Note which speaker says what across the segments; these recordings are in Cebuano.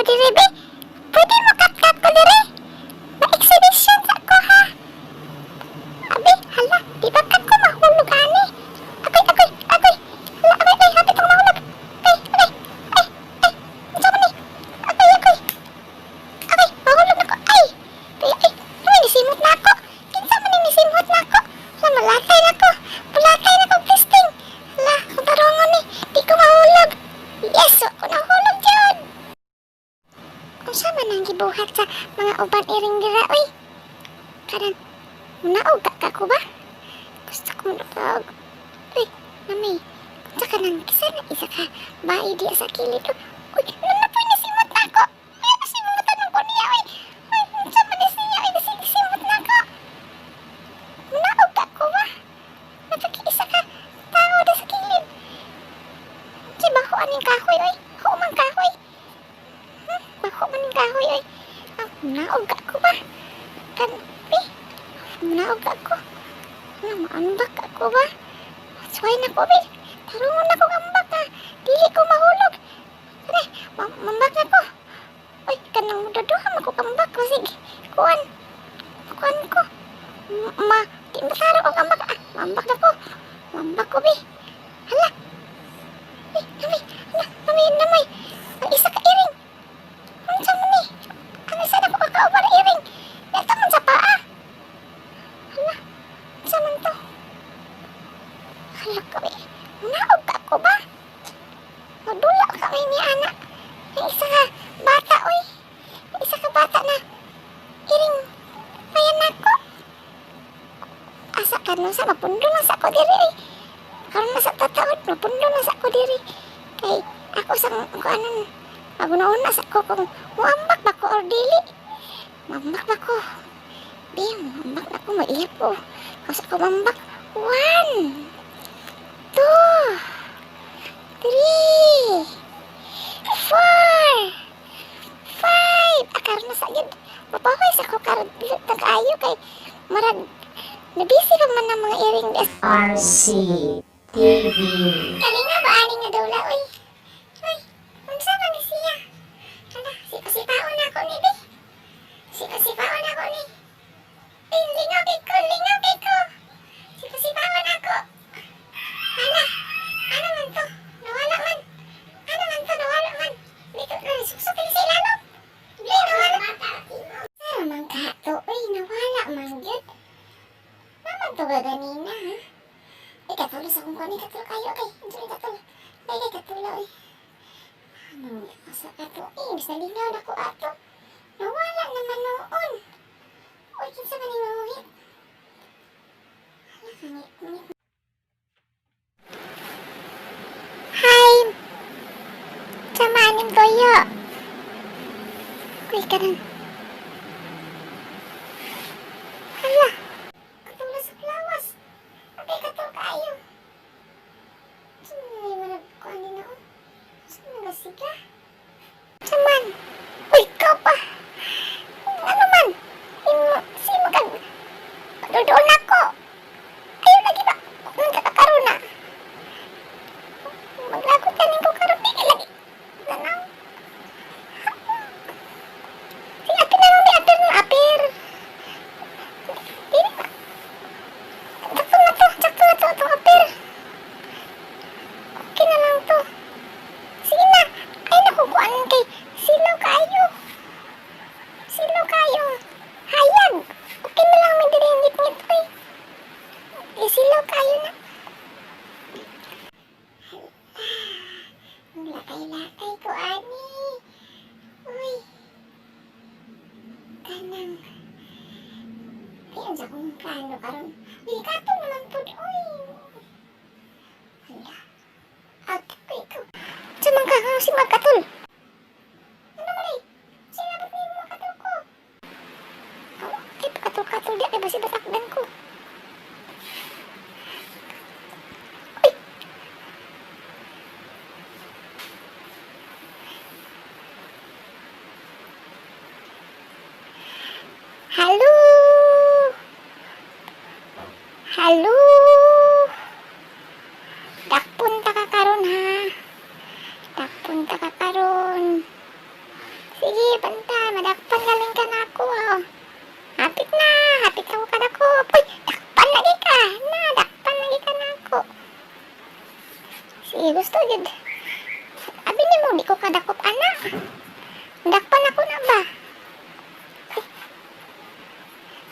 Speaker 1: Diri be. Pwede mo cut-cut ko diri. Ma-exhibition sa ko ha. Abi, hala, di ba ka ko mahulog ani? Agoy, agoy, agoy. Hala, agoy, ay, hapit akong mahulog. Ay, agoy, ay, ay, unsa man ni? Agoy, agoy. Agoy, mahulog na ko. Ay, ay, ay, ay, nisimot na ako. Kinsa man ni nisimot na ako? Hala, malatay na ko. Pulatay na ko, testing. Hala, kung tarungon ni, di ko mahulog. Yes, ako nahulog jud. Unsa man ang gibuhat sa mga uban iring dira, oy? Parang, munaog ka ka ko ba? Gusto ko munaog. Uy, mami, unsa ka nang kisa na isa ka bae diya sa kilid, oh. Uy, ano po, nasimot na ako. Ay, nasimutan ko niya, uy. Uy, unsa man ni siya, uy, nasisimot na ako. Munaog ka ko ba? Napaki-isa ka tao da sa kilid. Si bako aning kahoy, oy. Ako man kahoy. Bako man ning kahoy, oy. Ah, munaog ka ko ba? Kan, eh, munaog ka ko. Ano, maambak ako ba? Suway na ko, be. Tarungon na ko ambak ha. Dili ko mahulog. Kani, mambak na ko. Uy, kanang duduha man ko kambak. Basig, kuan. Kuan ko. Ma, di matarong og ambak. Ah, mambak na ko. Mambak ko, be. Hala. Eh, namay, hala, namay, namay. Ang isa ka iring. Unsa man ni? Ang isa na ko kakauban na iring. Dito man sa paa. Hala, unsa man to? Hala ka, be. Munaog ka ako ba? Madula ka may ni ana. Ang isa ka bata, oy. Ang isa ka bata na iring bayan nako. Asa ka no sa mapundo na sa ko diri, oy. Karon na sa tataod, mapundo na sa ko diri. Kay ako sa kuanon, maguna-una sa ko kung muambak ba ko or dili. Mambak ba ko? Di, mambak na ko, maihap ko. Kasi ko mambak. One, two, three, four, five. Ah, karon na sa gyud. Mapahoy sa ko karon na kaayo kay marag nabisi pa man ang mga iring des.
Speaker 2: RC TV.
Speaker 1: Kalinga ba ani nga dawla, oy? Oy, unsa man ni siya? Hala, sipa-sipaon ako ni be. Sipa-sipaon ako ni. Ay, lingaw kay ko, lingaw kay ko. Sipa-sipaon ako. Hala, ano man to? Nawala man. Ano man to, nawala man. Dito na, suksok sa ilalom. Di, nawala. Saan man ka to? Uy, nawala man gyud. Naman to ba ganina, ha? Ay, katulo sa kung kani, katulo kayo, kay. Unsa may katulo? Ay, kay katulo, eh. Ano, asa ka to? Eh, mas nalingaw na ko ato. Nawala naman noon. Uy, kinsa man yung mamuhit? Hala, kangit, ngit. Hi! Sama aning toyo. Uy, kanan. Hala! Katulo sa lawas. Okay, katul kayo. Saan na yung mga kuan din ako? Saan na gasiga? Saan man? Uy, ikaw pa! Ano man? Imo, sino kag... Padudoon ako! Ayaw lagi ba? Kung kakakaroon na. Maglagot ka ko karon di ka lagi. Tanaw. Sige, apir na lang, di, apir na, apir. Dili ba? Sakto na to, sakto na to, itong apir. Okay na lang to. Sige na. Ay, naku, kuan kay silaw kayo. Silaw kayo. Hayag. Okay na lang, may diri ngit-ngit, oy. Eh, silaw kayo na. Ang latay-latay ko, ani. Uy. Kanang. Ay, ang sa akong plano karon. Uy, kato naman po. Uy. Hala. At, uy, ikaw. Sa man ka, si magkatol. Ano man eh? Sinabot niyo mga katol ko. Oh, ay, pagkatol-katol di. Ay, basi batakdan ko. Uy! Hello! Hello! Dakpon ta ka karon ha. Dakpon ta ka karon. Sige, gusto jud. Abi nimo di ko kadakop ana. Dakpan ako na ba? Eh,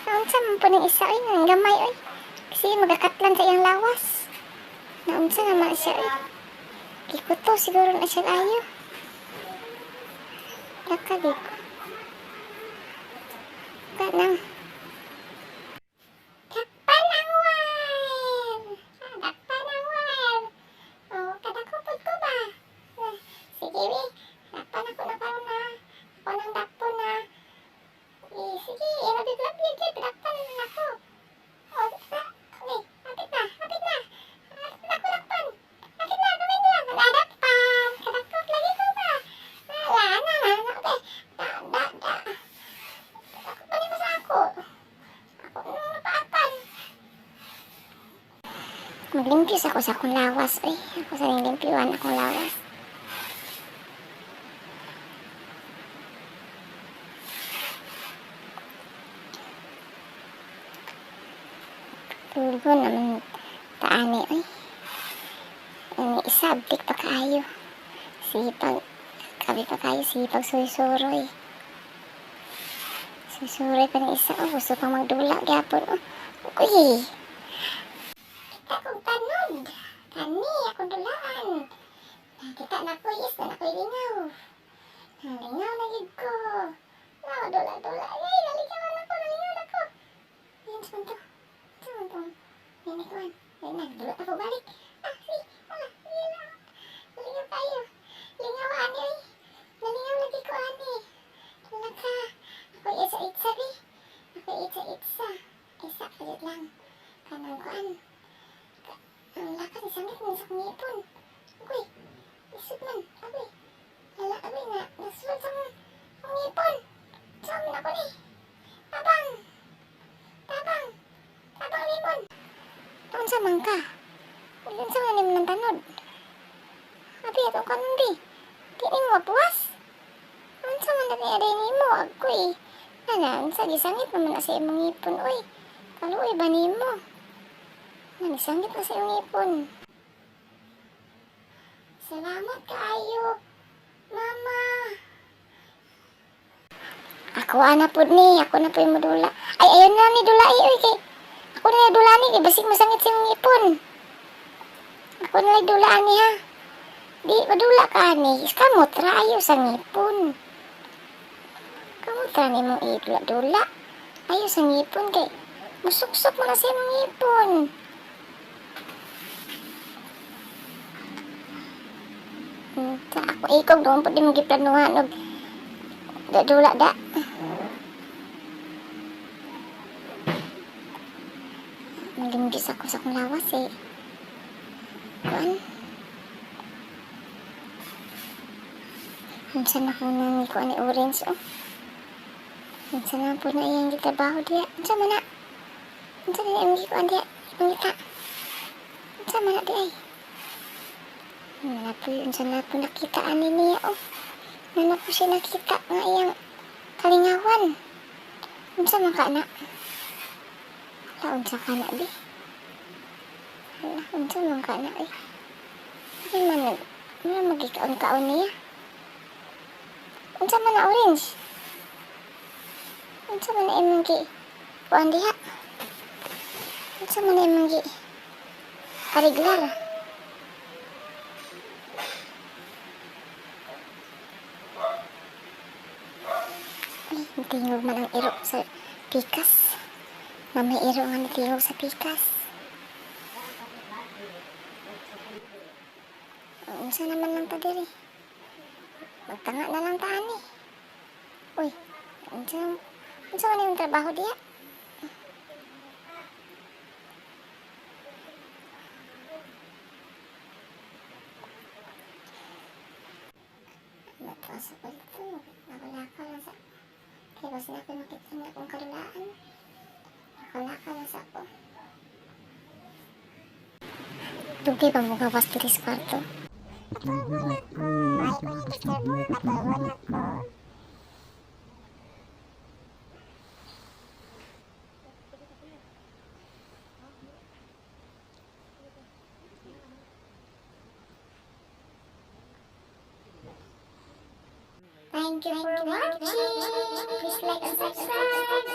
Speaker 1: naunsa man po ning isa oy, nang gamay oy. Kasi magakatlan sa iyang lawas. Naunsa naman siya oy. Gikuto siguro na siya ayo. Nakagig ko. Kanang. Dakpan ang wire! Ah, dakpan ang wire! Oh, kadakupod ko ba? Ah, sige, we. Dakpan ako na karon na. Ako nang dakpon na. Eh, sige, irabig-labig yun. Dakpan na ako. Oh, ah, okay. Hapit na, hapit na. Hapit na ako dakpan. Hapit na, gawin lang. Nadakpan. Kadakop lagi ko ba? Wala na, na, na. Okay. Da, da, da. Dakpan mo sa ako. Ako nung napaapan. Maglimpyos ako sa akong lawas. Ay, ako sa limpyuan akong lawas. Tulgo naman taani. Ay, ang isa, abtik pa kaayo. Sipag, kabi pa kayo, sipag suy-suroy. Suy-suroy pa ng isa. Oh, gusto pang magdula. Gyapon. Oh, uy! Kita kong tanod. Kani, akong dulaan. Nakita na ko, yes, na ako'y lingaw. Nalingaw na gid ko. Nawa, dula, dula. Ay, nalingaw na ko, nalingaw na ko. Ayun, saan to? Saan to? Ayun, ikuan. Ayun na, dula ako balik. Ah, si, ah, sige na. Nalingaw tayo. Lingaw, ani, ay. Nalingaw lagi ko, ani. Dula ka. Ako'y isa-itsa, bi. Ako'y itsa-itsa. Isa, ulit lang. Kanang kuan. Ang lakas isangit man sa akong ngipon. Uy, isod man. Agoy. Lala, agoy na. Nasulod sa akong ngipon. Saan man ako ni? Tabang! Tabang! Tabang limon! Unsa man ka? Unsa man nimo nang tanod? Abi, atong kanon bi. Di nimo mapuwas. Unsa man dali aday nimo? Agoy. Ana, unsa gisangit naman na sa imong ngipon, oy. Kaluoy ba nimo? Nanisangit na sa imong ngipon. Salamat kaayo, Mama. Ako ana pud ni, ako na po'y modula. Ay, ayun na ni dula ay, oy kay. Ako na ni dula ni, kay basig masangit sa imong ngipon. Ako na lang dula ani ha. Di madula ka ani, kamot ra ayo sa ngipon. Kamot ra nimong idula-dula. Ayo sa ngipon kay musuksok man na sa imong ngipon. Sa ako ikog doon po di mo giplanuhan og dula da. Maglimpis ako sa akong lawas eh. Kuan. Unsa na ko nang kuan ni orange oh. Unsa na po na iyang gitrabaho diya. Unsa man na? Unsa na iyang gikuan diya? Ipangita. Unsa man na di ay? Wala po yun. Unsa na po nakita ani niya oh. Wala po siya nakita nga iyang kalingawan. Unsa man ka na? Hala, unsa ka na bi? Hala, unsa man ka na eh. Hindi man nag... Wala magikaon-kaon niya. Unsa man na orange? Unsa man na imong gi... Kuan diha? Unsa man na imong gi... Ariglar? Ay, tingog man ang iro sa pikas. Na may iro nga nitingog sa pikas. Unsa naman lang ta diri? Magtanga na lang ta ani. Uy, unsa man imong trabaho diya? Mataas ako dito. Nakalakaw lang sa... Kaya basta na ako makita nga akong kalulaan. Nakalakaw lang sa ako. Dugay pa mo gawas diri sa kwarto.
Speaker 2: Patulgon ako. Ay, disturbo, patulgon ako.
Speaker 1: Thank you for watching. Please like and subscribe.